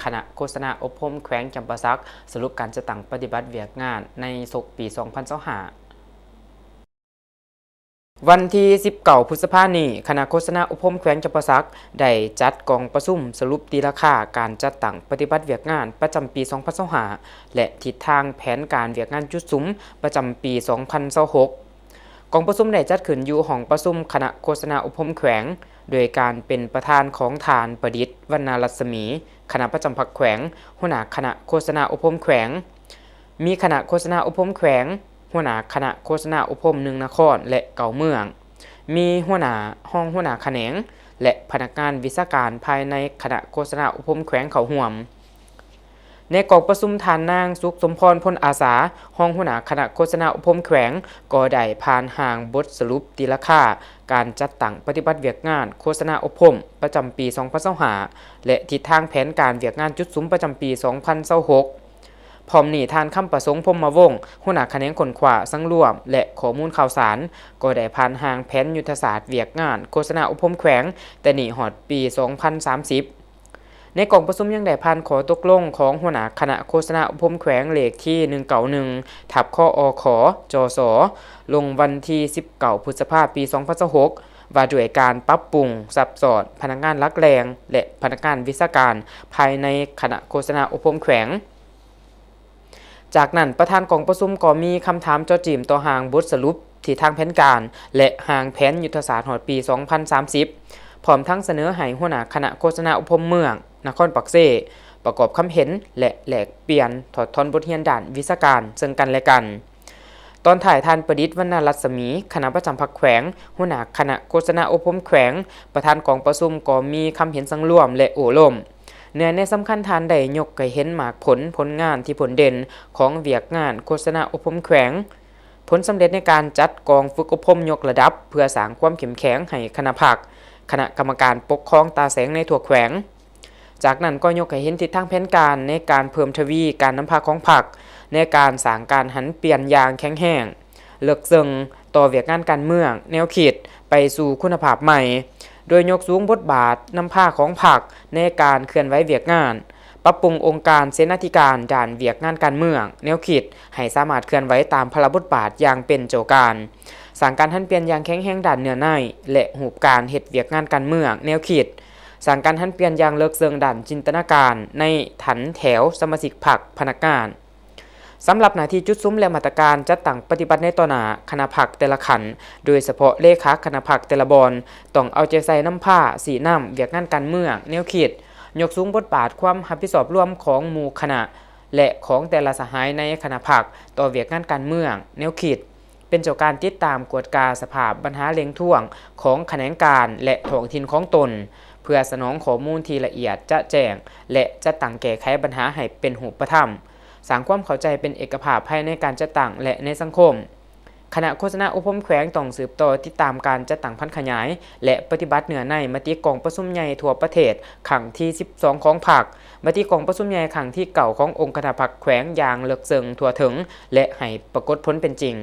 ຄະນະໂຄສະນາອົບຮົມແຂວງຈຳປາສັກ ສະຫຼຸບການຈັດຕັ້ງປະຕິບັດວຽກງານໃນສົກປີສອງພັນຊາວຫ້າ. ວັນທີສິບເກົ້າ ພຶດສະພານີ້, ຄະນະໂຄສະນາອົບຮົມແຂວງຈຳປາສັກ ໄດ້ຈັດກອງປະຊຸມສະຫຼຸບຕີລາຄາການຈັດຕັ້ງປະຕິບັດວຽກງານປະຈຳປີສອງພັນຊາວຫ້າ ແລະ ທິດທາງແຜນການວຽກງານຈຸດສຸມປະຈຳປີສອງພັນຊາວຫົກ. ກອງປະຊຸມໄດ້ຈັດຂຶ້ນຢູ່ຫ້ອງປະຊຸມຄະນະໂຄສະນາອົບຮົມແຂວງ ໂດຍການເປັນປະທານຂອງທ່ານ ປະດິດ ວັນນະລັດສະໝີ ຄະນະປະຈຳພັກແຂວງ, ຫົວໜ້າຄະນະໂຄສະນາອົບຮົມແຂວງ, ມີຄະນະໂຄສະນາອົບຮົມແຂວງ, ຫົວໜ້າຄະນະໂຄສະນາອົບຮົມໜຶ່ງນະຄອນ ແລະ ເກົ້າເມືອງ, ມີຫົວໜ້າ, ຮອງຫົວໜ້າຂະແໜງ ແລະ ພະນັກງານວິຊາການພາຍໃນຄະນະໂຄສະນາອົບຮົມແຂວງເຂົ້າຮ່ວມ. ໃນກອງປະຊຸມ, ທ່ານນາງ ສຸກສົມພອນ ພົນອາສາ ຮອງຫົວໜ້າຄະນະໂຄສະນາອົບຮົມແຂວງ ກໍໄດ້ຜ່ານຮ່າງບົດສະຫຼຸບຕີລາຄາການຈັດຕັ້ງປະຕິບັດວຽກງານໂຄສະນາອົບຮົມປະຈຳປີສອງພັນຊາວຫ້າ ແລະ ທິດທາງແຜນການວຽກງານຈຸດສຸມປະຈຳປີສອງພັນຊາວຫົກ. ພ້ອມນີ້, ທ່ານ ຄຳປະສົງ ພົມມະວົງ ຫົວໜ້າຂະແໜງຄົ້ນຄວ້າ, ສັງລວມ ແລະ ຂໍ້ມູນຂ່າວສານ ກໍໄດ້ຜ່ານຮ່າງແຜນຍຸດທະສາດວຽກງານໂຄສະນາອົບຮົມແຂວງ ແຕ່ນີ້ຮອດປີສອງພັນສາມສິບ. ໃນກອງປະຊຸມຍັງໄດ້ຜ່ານຂໍ້ຕົກລົງຂອງຫົວໜ້າຄະນະໂຄສະນາອົບຮົມແຂວງເລກທີໜຶ່ງເກົ້າໜຶ່ງ ທັບ ຄອຂ ຈສ ລົງວັນທີສິບເກົ້າ ພຶດສະພາ ປີສອງພັນຊາວຫົກ ວ່າດ້ວຍການປັບປຸງຊັບຊ້ອນພະນັກງານຫຼັກແຫຼ່ງ ແລະ ພະນັກງານວິຊາການພາຍໃນຄະນະໂຄສະນາອົບຮົມແຂວງ. ຈາກນັ້ນ, ປະທານກອງປະຊຸມກໍມີຄຳຖາມເຈາະຈີ້ມຕໍ່ຮ່າງບົດສະຫຼຸບ, ທິດທາງແຜນການ ແລະ ຮ່າງແຜນຍຸດທະສາດຮອດປີສອງພັນສາມສິບ ພ້ອມທັງສະເໜີໃຫ້ຫົວໜ້າຄະນະໂຄສະນາອົບຮົມເມືອງນະຄອນປາກເຊ ປະກອບຄຳເຫັນ ແລະ ແລກປ່ຽນຖອດຖອນບົດຮຽນດ້ານວິຊາການເຊິ່ງກັນແລະກັນ. ຕອນທ້າຍ, ທ່ານ ປະດິດ ວັນນະລັດສະໝີ ຄະນະປະຈຳພັກແຂວງ, ຫົວໜ້າຄະນະໂຄສະນາອົບຮົມແຂວງ, ປະທານກອງປະຊຸມ ກໍມີຄຳເຫັນສັງລວມ ແລະ ໂອ້ລົມ. ເນື້ອໃນສຳຄັນ, ທ່ານໄດ້ຍົກໃຫ້ເຫັນໝາກຜົນ, ຜົນງານທີ່ພົ້ນເດັ່ນຂອງວຽກງານໂຄສະນາອົບຮົມແຂວງ, ຜົນສຳເລັດໃນການຈັດກອງຝຶກອົບຮົມຍົກລະດັບ ເພື່ອສ້າງຄວາມເຂັ້ມແຂງໃຫ້ຄະນະພັກ, ຄະນະກຳມະການປົກຄອງຕາແສງໃນທົ່ວແຂວງ. ຈາກນັ້ນກໍຍົກໃຫ້ເຫັນທິດທາງແຜນການໃນການເພີ່ມທະວີການນຳພາຂອງພັກ ໃນການສ້າງການຫັນປ່ຽນຢ່າງແຂງແຮງ, ເລິກເຊິ່ງຕໍ່ວຽກງານການເມືອງ, ແນວຄິດໄປສູ່ຄຸນນະພາບໃໝ່, ໂດຍຍົກສູງບົດບາດນຳພາຂອງພັກໃນການເຄື່ອນໄຫວວຽກງານ, ປັບປຸງອົງການເສນາທິການດ້ານວຽກງານການເມືອງ, ແນວຄິດໃຫ້ສາມາດເຄື່ອນໄຫວຕາມພາລະບົດບາດຢ່າງເປັນເຈົ້າການ, ສ້າງການຫັນປ່ຽນຢ່າງແຂງແຮງດ້ານເນື້ອໃນ ແລະ ຮູບການເຮັດວຽກງານການເມືອງ, ແນວຄິດ, ສ້າງການຫັນປ່ຽນຢ່າງເລິກເຊິ່ງດ້ານຈິນຕະນາການໃນຖັນແຖວສະມາຊິກພັກ, ພະນັກງານ. ສຳລັບໜ້າທີ່ຈຸດສຸມ ແລະ ມາດຕະການຈັດຕັ້ງປະຕິບັດໃນຕໍ່ໜ້າ, ຄະນະພັກແຕ່ລະຂັ້ນ, ໂດຍສະເພາະເລຂາຄະນະພັກແຕ່ລະບ່ອນ, ຕ້ອງເອົາໃຈໃສ່ນຳພາຊີ້ນຳວຽກງານການເມືອງ, ແນວຄິດ, ຍົກສູງບົດບາດຄວາມຮັບຜິດຊອບລວມຂອງໝູ່ຄະນະ ແລະ ຂອງແຕ່ລະສະຫາຍໃນຄະນະພັກຕໍ່ວຽກງານການເມືອງ, ແນວຄິດ, ເປັນເຈົ້າການຕິດຕາມກວດກາສະພາບບັນຫາເລັ່ງທວງຂອງຂະແໜງການ ແລະ ທ້ອງຖິ່ນຂອງຕົນ, ເພື່ອສະໜອງຂໍ້ມູນທີ່ລະອຽດຈະແຈ້ງ ແລະ ຈັດຕັ້ງແກ້ໄຂບັນຫາໃຫ້ເປັນຮູບປະທຳ, ສ້າງຄວາມເຂົ້າໃຈເປັນເອກະພາບພາຍໃນການຈັດຕັ້ງ ແລະ ໃນສັງຄົມ. ຄະນະໂຄສະນາອົບຮົມແຂວງຕ້ອງສືບຕໍ່ຕິດຕາມການຈັດຕັ້ງຜັນຂະຫຍາຍ ແລະ ປະຕິບັດເນື້ອໃນມະຕິກອງປະຊຸມໃຫຍ່ທົ່ວປະເທດຄັ້ງທີສິບສອງຂອງພັກ, ມະຕິກອງປະຊຸມໃຫຍ່ຄັ້ງທີເກົ້າຂອງອົງຄະນະພັກແຂວງຢ່າງເລິກເຊິ່ງທົ່ວເຖິງ ແລະ ໃຫ້ປາກົດຜົນເປັນຈິງ.